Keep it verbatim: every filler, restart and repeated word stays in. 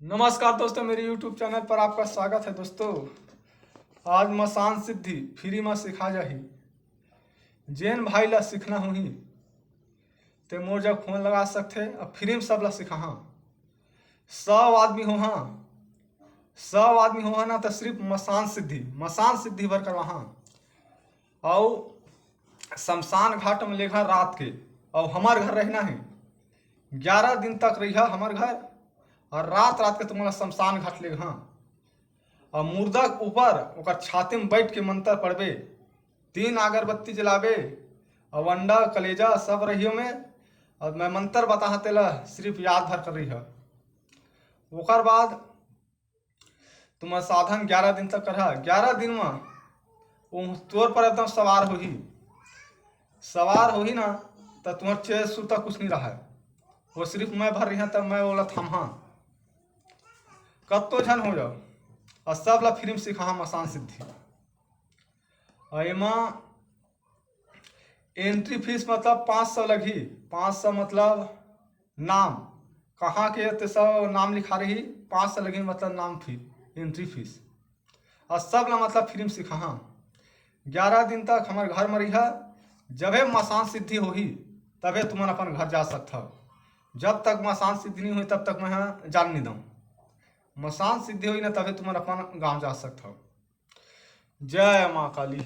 नमस्कार दोस्तों, मेरे YouTube चैनल पर आपका स्वागत है। दोस्तों, आज मसान सिद्धि फ्री में सिखा जाही। जेन भाई ला सीखना होही, ते मोर जग फोन लगा सकथे। अब फ्री में सब ला सिखाहा। सौ आदमी होहा, सौ आदमी होहा ना, तो सिर्फ मसान सिद्धि, मसान सिद्धि भर करवाहा। अउ शमशान घाट में लेघा रात के, अउ हमर घर रहना है। ग्यारह दिन तक रहिहा हमर घर, और रात रात के तुम्हारा शमशान घाट लेघा। और मुर्दा के ऊपर ओकर छाती में बैठ के मंत्र पढ़बे, तीन अगरबत्ती जलाबे, और अंडा कलेजा सब रहियो में। और मैं मंत्र बताहा, तेला सिर्फ याद भर कर रहिहा। ओकर बाद तुम्हार साधन ग्यारह दिन तक करहा। ग्यारह दिन में वो तोर पर एकदम सवार होही, सवार होही ना, तो तुम्हार चेत सुरता कुछ नहीं रहा। वो सिर्फ मैं भर रहिहा, तब मैं ओला थमहा। कत्तो झन हो जाओ, और सब ला फ्री में सिखाहा मसान सिद्धि। और एमा एंट्री फीस मतलब पाँच सौ लगही। पाँच सौ मतलब नाम, कहाँ के ते सब नाम लिखा रही। पाँच सौ लगही मतलब नाम फी, एंट्री फीस। और सब ला मतलब फ्री में सिखाहा। ग्यारह दिन तक हमर घर में रहिहा। जबे मसान सिद्धि होही, तबे तुमन अपन घर जा सकथव। जब तक मसान सिद्धि नहीं होही, तब तक मैं ह जान नहीं दूँ। मसान सिद्धि होही ना, तबे तुमन अपन गांव जा सकथव। जय माँ काली।